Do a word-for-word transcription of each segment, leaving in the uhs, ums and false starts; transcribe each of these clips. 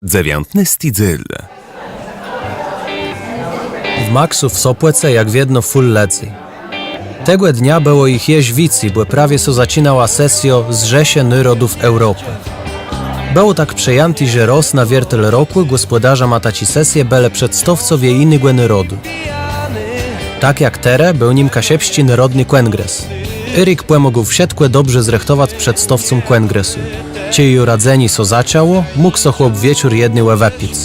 Dzewiãtnôsti dzél. W Maksu w Sopòce jak wiedno fùl lëdzy. Tegò dnia bëło jich jesz wicy, bò prawie sã zaczinała sesjô Zrzeszë Nôrodów Eùropë. Bëło tak przëjãté, że rôz na wiertel rokù gòspòdarzama taczi sesje bëlë przedstôwcowie jinégò nôrodu. Tak jak terô béł nim Kaszëbsczi Nôrodny Kòngres. Erik pòmógł wszëtkò dobrze zrëchtowac przedstôwcóm kòngresu. Czej ju radzenié sã zaczãło, mógł so chłop wieczór jednégò wëpic.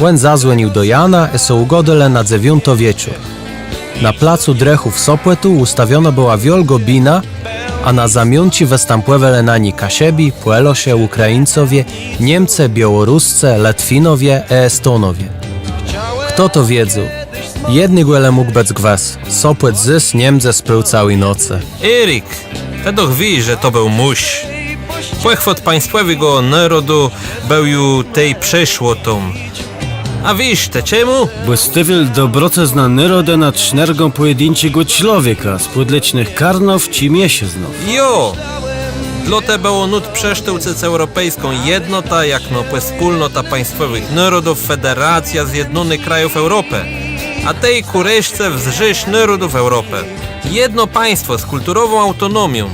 Òn zazwònił do Jana ë sã ùgôdelë na dzewiątą wieczór. Na placu Drëchów Sopòtu ùstawionô bëła wiôlgô bina, a na zamiónczi wëstãpòwelë na ni Kaszëbi, Pòlôszë, Ùkrajińcowie, Niemcë, Biôłoruscë, Lëtwinowie ë Estonowie. Chto to wiedzôł? Jednégò le mógł bëc gwës. Sopòt zôs nie mdze spôł całi nocë. Erik, të doch wiész, że to béł mùsz. Pòchwôt państwòwégò nôrodu béł ju tej przeszłotą. A wiész të czemù? Bò stôwiôł dobrocëznã nôroda nad sznërgą pòjedinczégò człowieka, spòd licznëch karnów czë miészëznów. Jo! Dlôte bëło nót przesztôłcëc Eùropejską Jednotã jakno pòspólnotã państwòwëch nôrodów, federacjã zjednónëch krajów Eùropë. A tej kù reszce w Zrzész Nôrodów Eùropë. Jedno państwò z kùlturową aùtonomią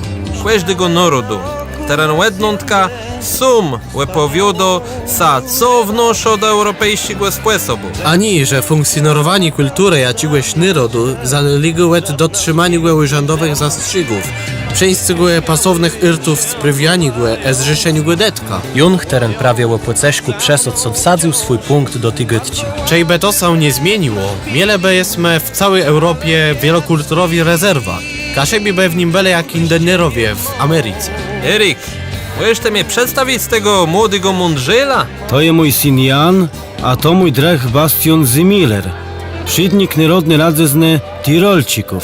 kòżdégò nôrodu, chtëren òdnądka sóm òpòwiôdô sã, co wnôszô do eùropejsczégò spòsobù. A nié, że fùnkcjonowanié kùlturë jaczégòs nôrodu zanôlégô òd dotrzimaniô ùrzãdowëch zastrzégów, przeńscégò pasownëch ôrtów, sprôwianiégò ë zrzeszeniégò dëtka. Jón, chtëren prawie ò pòcëszkù przësôdł, so wsadzył swój pùnkt do ti gôdczi. Czejbë to sã nie zmieniło, mielë bë jesmë w całi Eùropie wielokùlturowi rezerwat. Kaszëbi bë w nim bëlë jak Indianerowie w Americe. Erik, mòżesz të mie przedstawic tegò młodégò mądrzela? To je mój syn Jan, a to mój drëch Bastión Zimiller, przédnik Nôrodny Radzëznë Tirolczików.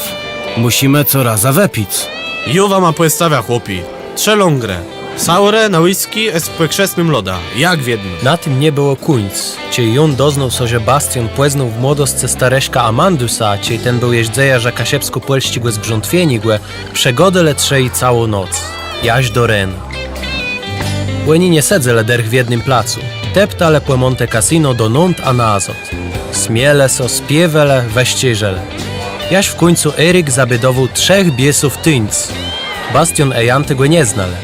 Mùszimë so razã wëpic. Jô wama pòstawiã, chłopi. Trzë lągrë. Saùré na whisky ë z pòkrzesnym lodã, jak wiedno. Na tim nie bëło kùńc. Czej Jón doznôł sã, że Bastión pòznôł w młodoscë starëszka Amandusa, czej ten béł jesz dzejôrzã kaszëbskò-pòlsczégò zbrzątwieniégò, przegôdelë trzej całą noc. Jaż do rena. Òni nie sedzelë dërch w jednym placu. Teptalë pò Monte Cassino donąd a nazôd. Smielë sã, spiéwelë, wëszczérzelë. Jaż w kùńcu Erik zabédowôł trzech biésów tuńc. Bastión ë Jan tegò nie znelë.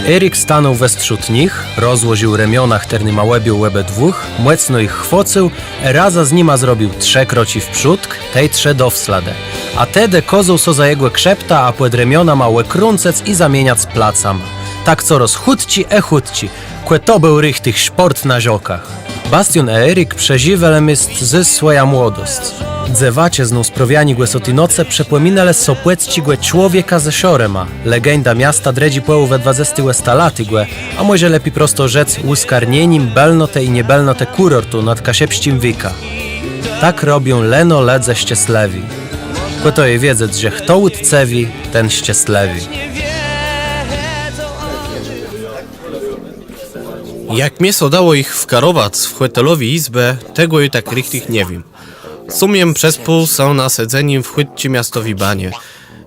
Erik stanął westrzód nich, rozłożił remiona, chtërnyma òbjął òbëdwùch, mòcno jich chwôcył ë razã z nima zrobił trzë kroczi w przódk, tej trzë do wsladë. A tedë kôzôł sã za jegò krzeptã, a pòd remionama òkrãcëc i zamieniac placama. Tak corôz chùtczi ë chùtczi. Kò to béł richtich szpòrt na żôkach. Bastión ë Erik przeżiwelë mést zôs swòjã młodosc. Dzëwaczëzną sprôwianiégò so ti nocë przëpòminelë sopòcczégò człowieka ze szorëma, legendã miasta drëdżi pòłowë dwadzestégò stalatégò, a mòże lepi prosto rzec, ùskarnienim bëlnotë i niebëlnotë kùrortu nad Kaszëbsczim Wikã. Tak robią leno lëdze szczeslëwi. Kò to je wiedzec, że chto ùtcëwi, ten szczeslëwi. Jak mie sã dało jich wkarowac w hòtelowi jizbie, tegò jô tak richtich nie wiém. Sóm jem przespôł sã na sedzenim w chùtczi miastowi banie.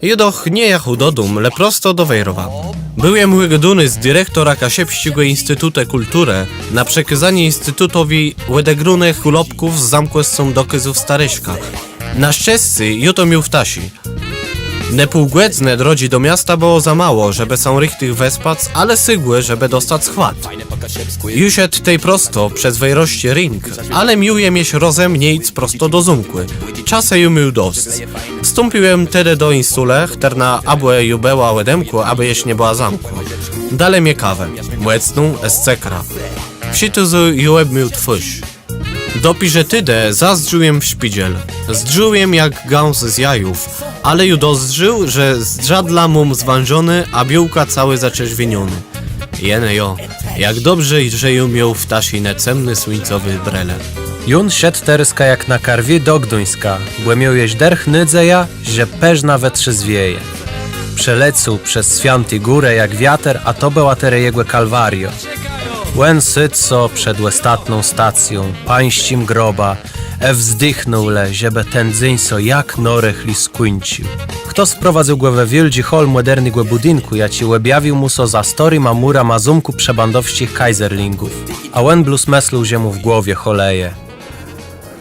Jô doch nie jachôł dodóm, le prosto do Wejrowa. Béł jem ùgôdóny z direktorã Kaszëbsczégò Institutu Kùlturë na przekôzanié institutowi òdegrónëch ùlópków z zamkłoscą dokôzów starëszka. Na szczescé jô to miôł w taszi. Nié pół gòdzënë drodżi do miasta bëło za mało, żebë sã richtich wëspac, ale sygło, żebë dostac chwat. Jô szedł tej prosto przez wejrowsczi ring, ale miôł jem jesz rozëm nie jic prosto do zómkù. Czasu jô miôł dosc. Wstąpił jem tedë do Insulë, chtërna abò ju bëła òdemkłô, abò jesz nie bëła zamkłô. Dalë mie kawã, mòcną, z cekrã. Przë tézu jô òbmił twôrz. Dopiérze tedë zazdrzôł jem w szpédżel. Zdrzôł jem jak gãs z jajów, ale jô dozdrzôł, że zdrzadła móm zwãżoné, a biôłka całé zaczerwienioné. Jenë jo, jak dobrze, że jô miôł w taszi ne cemné słuńcowé brële. Jón szedł terôzka jak na karwie do Gduńska, bò miôł jesz dërch nôdzejã, że përznã wëtrzézwieje. Przelecôł przez Swiãté Górë jak wiater, a to bëła terô jegò kalwariô. Òn sôdł so przed òstatną stacją, Pańsczim grobã, Ë wzdichnął le, żebë ten dzéń sã jak nôrëchli skùńcził. Chtos wprowadzył gò we wiôldżi hol mòdernégò bùdinkù, jaczi òbjawił mù sã za stôrima mùrama zómkù przebãdowsczich Kaiserlingów. A òn blós mëslôł, że mù w głowie hòlëje.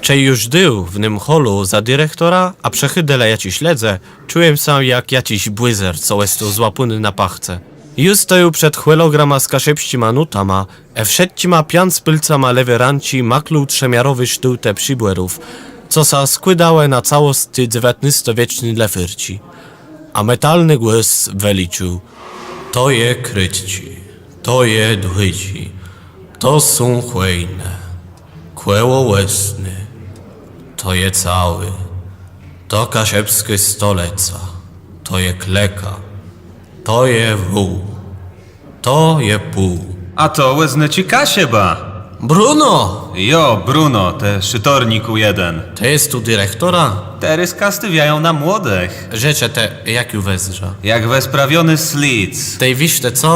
Czej jô żdôł w nym holu za direktora, a przechòdzëlë jaczis lëdze, czuł jem sã jak jaczis błôzen, co òstôł złapóny na pachce. Jô stojôł przed hòlograma z kaszëbsczima nótama, ë wszëtczima piãc pôlcama lewi rãczi maklôł trzëmiarowé sztôłtë przëbòrów, co sã skłôdałë na całosc ti dzewiãtnôstowieczny lëférczi. A metalny głos wëlicził: To je krótczi, to je dłudżi, to są chòjnë, kòło òstné, to je całé, to kaszëbskô stolëca, to je kleka, to je wół, to je pół. A to òznôczô Kaszëba. Bruno! Jo, Bruno, të szëtornikù jeden. Të jes tu direktorã? Terôzka stôwiają na młodëch. Rzeczë të, jak jô wëzdrzã. Jak wësprawiony slédz. Tej wiész të co?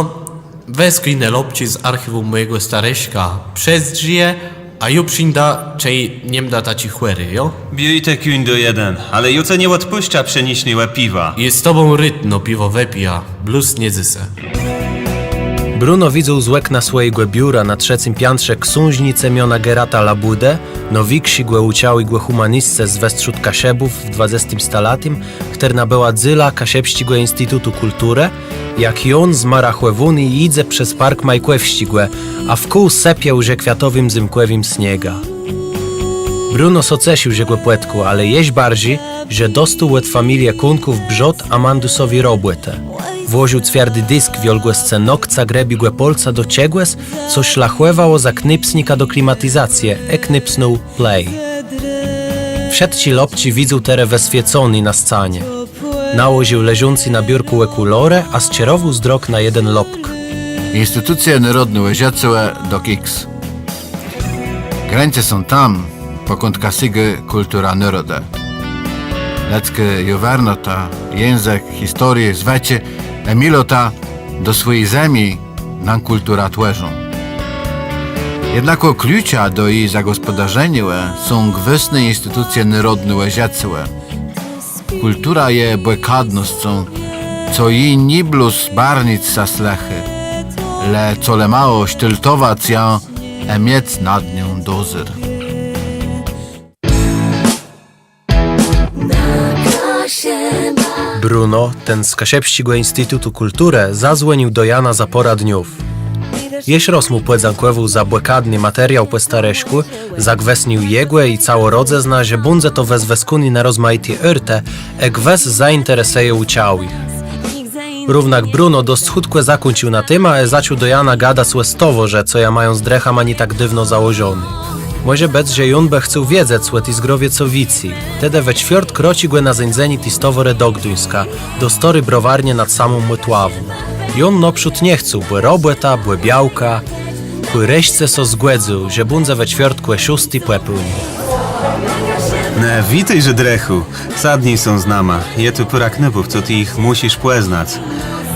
Wez kùńdë lopczi z archiwum mòjégò starëszka, przezdrzë je, a jô przińdã, czej nie mdã taczi chòri, jo? Biôj të, kùńdo jeden, ale jô ce nie òdpùszczã przë nicznym piwa. Jô z tobą rôd no piwò wëpijã, blós nié dzysô. Bruno widzôł z òkna swòjégò biura na trzecym piãtrze ksążnicã miona Gerata Labùdë, nôwikszégò ùczałégò hùmanistë z westrzódka Kaszëbów w dwadzestim stalatim, chtërna bëła dzélã Kaszëbsczégò Institutu Kùlturë, jak òn zmarachòwóny jidze przez park Majkòwsczégò, a wkół sëpie ju kwiatowim zymkòwim sniegã. Bruno sã cesził, że gò pòtkôł, ale jesz barżi, że dostôł òd familie Kónków brzôd Amandusowi robòtë. Włożił cwiardi disk wiôlgòscë nokca grëbégò pôlca do czegòs, co szlachòwało za knipsnika do klimatizacje, ë knipsnął play. Wszëtczé lopczi widzôł terô wëswieconé na scanie. Nałożił leżącé na biórkù òkùlôrë, a sczerowôł zdrok na jeden lopk. Institucje nôrodnégò żëcégò do kiks. Grańce są tam, pòkądka sygô kùltura nôroda. Lëdzkô juwernota, jãzëk, historiô, zwëczi, ë miłota do swòji zemi, nã kùlturã twòrzą. Jednakò kluczã do ji zagòspòdarzeniô są gwôsné institucje nôrodnégò żëcégò. Kùltura je bòkadnoscą, co ji nié blós barnic sã słëchô, le colemało sztôłtowac jã ë miec nad nią dozér. Bruno, ten z Kaszëbsczégò Institutu Kùlturë, zazwònił do Jana za pôrã dniów. Jesz rôz mù pòdzãkòwôł za bòkadny materiôł pò starëszkù, za gwës niegò i całą rodzëznã, że bãdze to wëzwëskóné na rozmajité ôrtë, ë gwës zainteresëje ùczałëch. Równak Bruno dosc chùtkò zakùńcził na tim, a zaczął do Jana gadac ò stowôrze, co jã mają z drëchama nié tak dôwno założoną. Mòże bëc, że òn bë chcôł wiedzec ò ti zgrowie co wicy. Tedë we czwiôrtk rôczi gò na zéńdzenié ti stowôrë do Gduńska, do stôri browarnie nad samą Mòtławą. Òn nôprzód nie chcôł, bò robòta, bò białka. Kù reszce sã zgòdzył, że bãdze we czwiôrtk ò szósti pò pôłnim. Në, witôjże, drëchù. Sadni so z nama. Je tu pôrã knôpów, co të jich mùszisz pòznac.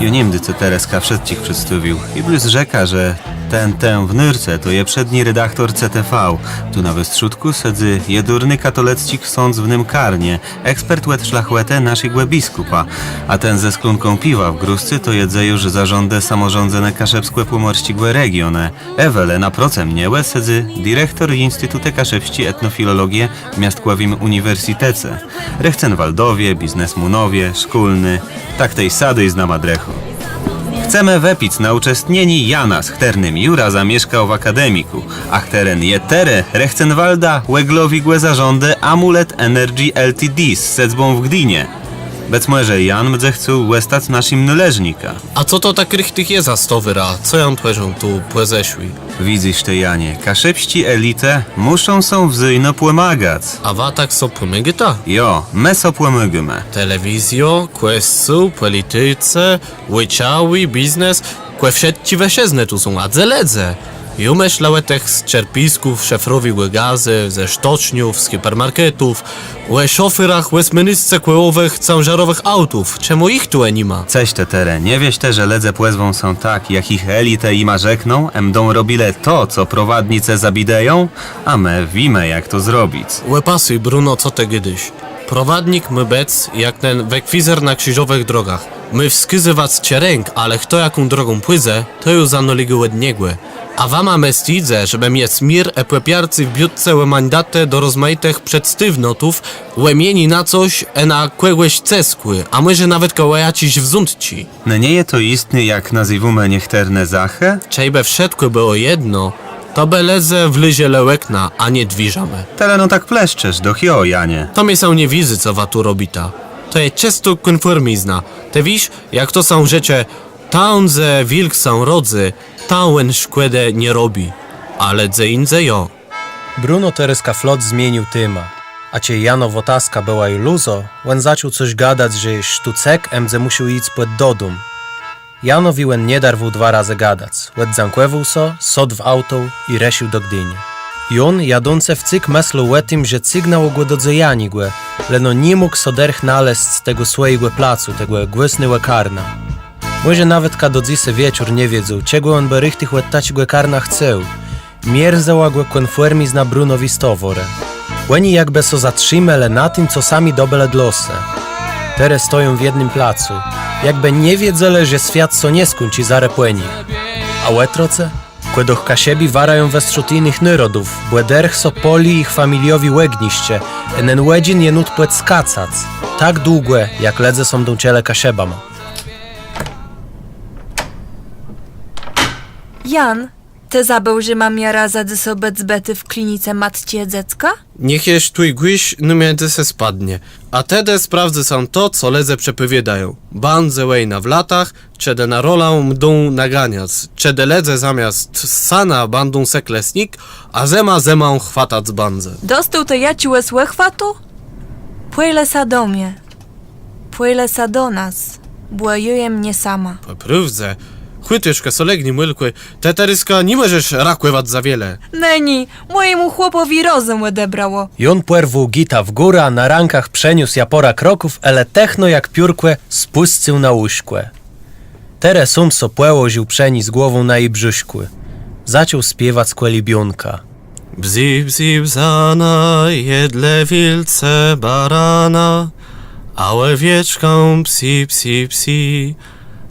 Jô nie mdã cë terôzka wszëtczich przedstôwiôł. Jô blós rzekã, że ten, ten w nórce, to je przédny redaktór C T V. Tu na westrzódkù sedzy jedurny katolëcczi ksądz w nym karnie, ekspert òd szlachòtë naszégò biskùpa. A ten ze sklónką piwa w gôrzcë to je dzejôrz zarządu samòrządzënë kaszëbskò-pòmòrsczégò regionu. Ë wele naprocëm mie sedzy direktór Institutu Kaszëbsczi Etnofilologii w miastkòwim ùniwersytece. Rechtenwaldowie, biznesmanowie, szkólny. Tak tej sadôj z nama, drëchù. Chcemë wëpic na ùczestnienié Jana, z chtërnym jô rôz mieszkôł w akademikù, a chtëren je terô Rechtenwaldã òglowégò zarządu Amulet Energy L T D z sedzbą w Gdini. Bëc mòże Jan mdze chcôł òstac naszim nôleżnikã. A co to tak richtich je za stowôra, co jã twòrzą tu pòzeszłi? Widzysz të, Janie, kaszëbsczé elitë mùszą so wzôjno pòmagac. A wa tak so pòmôgôta? Jo, më so pòmôgómë. Telewizjô, kòscół, pòliticë, ùczałi, biznes, kò wszëtczé wëszëznë tu są, a dze lëdze? Jô mëszlã ò tëch z czerpisków szëfrowégò gazu, ze sztoczniów, z hipermarketów, ò szoférach òsmënôscekòłowëch cãżarowëch autów. Czemù jich tu ni ma? Cëż të, Tere, nie wiész të, że lëdze pòzwą sã tak, jak jich elitë jima rzekną, ë mdą robilë to, co prowadnicë zabédëją? A më wiémë, jak to zrobic. Òpasuj, Bruno, co të gôdôsz. Prowadnik mô bëc jak nen wekwizer na krziżowëch drogach. Mô wskôzëwac czerënk, ale chto jaką drogą pùdze, to ju zanôlégô òd niegò. A wama mëszlã, żebë miec mir ë pòpiarcé w biôtce ò mandatë do rozmajitëch przedstôwnotów, ò mienié na cos ë na kògòs cëskù, a mòże nawetka ò jaczés wzątczi. No nie je to jistné, jak nazéwómë niechtërne zachë? Czejbë wszëtkò bëło jedno, to bë lëdze wlôzelë òknama, a nié dwiérzama. Të le no tak pleszczesz, doch jo, Janie. To mie sã nie widzy, co wa tu robita. To je czëstô kònfòrmizna. Të wiész, jak to sã rzecze, tam, dze wilk sã rodzy, tam òn szkòdë nie robi. Ale dze jindze jo. Bruno terôzka flot zmienił témã, a czej Janowô taska bëła ju lózô, òn zaczął cos gadac, że je sztócëk ë mdze mùszôł jic pòd dodóm. Janowi òn nie darwôł dwa razë gadac, òddzãkòwôł sã, sôdł w auto i rësził do Gdini. Òn, jadącë, wcyg mëslôł ò tim, że cygnãło gò do dzejaniégò, leno ni mógł so dërch nalezc tegò swòjégò placu, tegò gwôsnégò karna. Mòże nawetka do dzysô wieczór nie wiedzôł, czegò òn bë richtich òd taczégò karna chcôł. Mierzëła gò kònfòrmizna Brunowi stowôrë. Òni jakbë sã zatrzimelë na tim, co sami dobëlë dlô se. Terô stoją w jednym placu, jakbë nie wiedzelë, że swiat sã nie skùńczi zarô pò nich. A òtrocë? Kò doch Kaszëbi warają westrzód jinëch nôrodów, bò dërch sã pôli jich familiowé ògniszcze, ë nen òdżin je nót pòdskacac, tak długò, jak lëdze sã mdą czëlë Kaszëbama. Jan, të zabéł, że móm jô razã dzysô bëc bëti w klinice matczi ë dzecka? Niech jesz tu i gwës, no mie dzysô spadnie. A tedë sprôwdzy sã to, co lëdze przepòwiôdają. Bãdze wòjna w latach, czedë na rolã mdą naganiac, czedë lëdze zamiast sana bãdą sec le sniég, a zëma zëmã chwatac bãdze. Dostôł të jaczégòs òchwatu? Pòj le sã do mie. Pòj le sã do nas, bò jô jem nie sama. Pò prôwdze, chùtuszkò so legni, mùlkù, të terôzka ni mòżesz rakòwac za wiele. Në nié, mòjémù chłopòwi rozëm òdebrało. Òn pòrwôł Gitã w górã, na rãkach przeniósł jã pôrã kroków, ë letëchno jak piórkò spùscył na łóżkò. Terô sóm sã pòłożił przë ni z głową na ji brzëszkù. Zaczął spiewac kòlibiónkã. Bzi, bzi, bzana, jedlë wilcë barana, a òwieczkã psi, psi, psi,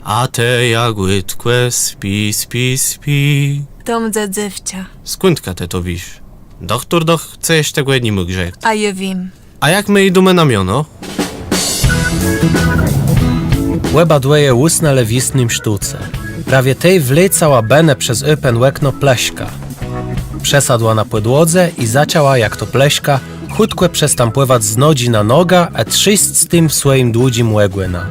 a të, jagódkò, spi, spi, spi. To mdze dzéwczã. Skądka të to wiész? Dochtór doch cë jesz tegò ni mógł rzec. A jô wiém. A jak më ji dómë na miono? Òba dwòje ùsnãlë w jistnym sztóce. Prawie tej wlecała bënë przez òpen òkno plëszka. Przësadła na pòdłodze i zaczãła, jak to plëszka, chùtkò przestãpòwac z nodżi na nogã, ë trzãsc tim swòjim dłudżim ògònã.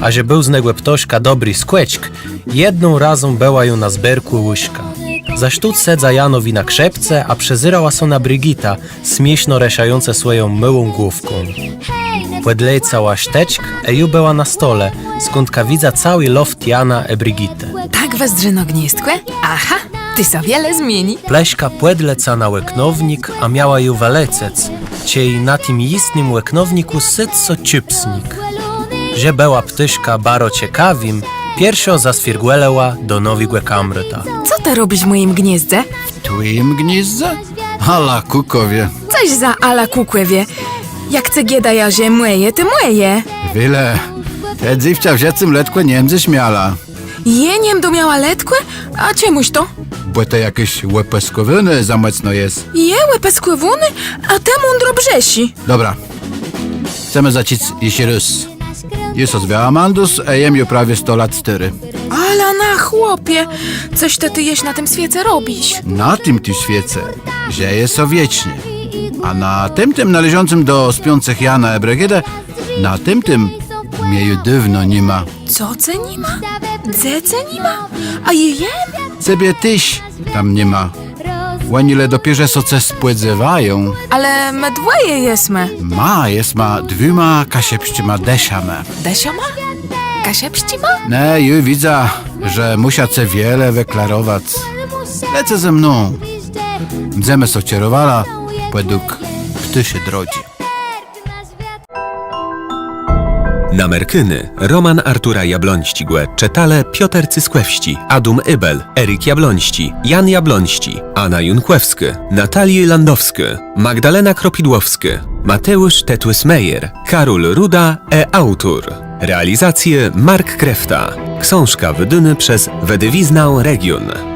A że béł z negò ptôszka dobri skòczk, jedną razą bëła ju na zberkù łóżka. Za sztót sedza Janowi na krzepce, a przezérała sã na Brigitã, smiészno rëszającë swòją môłą główką. Pòdlecała sztëczk, ë ju bëła na stole, skądka widza całi loft Jana ë Brigitë. Tak wëzdrzi no gniôzdkò? Aha, tu sã wiele zmieni. Plëszka pòdleca na òknownik, a miała ju wëlecec, czej na tim jistnym òknownikù sôdł so czipsnik. Że bëła ptôszkã baro cekawim, pierszô zaswirgòlëła do nowégò kamrata. Co të robisz w mòjim gniôzdze? W twòjim gniôzdze? Ala kùkòwie. Cos za ala kùkòwie. Jak cë gôdajã, że mòje, tej mòje. Wejle, të, dzéwczã, w żëcym letkò nie mdzesz miała. Jô nie mdã miała letkò? A czemùż to? Bò të jakôs òpaskòwónô za mòcno jes. Jô òpaskòwónô? A të mądro brzëszi. Dobra. Chcemë zacząc jesz rôz. Jô sã zwiã Amandus, ë jem ju prawie sto lat stôri. Ala na chłopie! Cos të, të jesz na tim swiece robisz. Na tim tu swiece żëje sã wiecznie. A na tim, tim nôleżącym do spiącëch Jana ë Brigidë, na tim, tim mie ju dôwno ni ma. Co ce ni ma? Dze ce ni ma? A jô jem? Cebie téż tam ni ma. Òni le dopiérze sã ce spòdzéwają. Ale më dwòje jesmë. Ma jesma dwùma kaszëbsczima dëszama. Dëszama? Kaszëbsczima? Në, ju widzã, że mùszã ce wiele wëklarowac. Lecë ze mną. Mdzemë sã czerowała pòdług ptôszi drodżi. Namerkôny. Roman Artura Jabłońsczégò. Czëtelë Piotr Cyskòwsczi, Adóm Ébel, Erik Jabłońsczi, Jan Jabłońsczi, Ana Junkòwskô, Natalia Landowskô, Magdalena Kropidłowskô, Mateùsz Tetùs Meyer, Karól Ruda, e aùtor. Realizacjô Mark Krefta. Ksążka wëdónô przez Wëdôwiznã Region.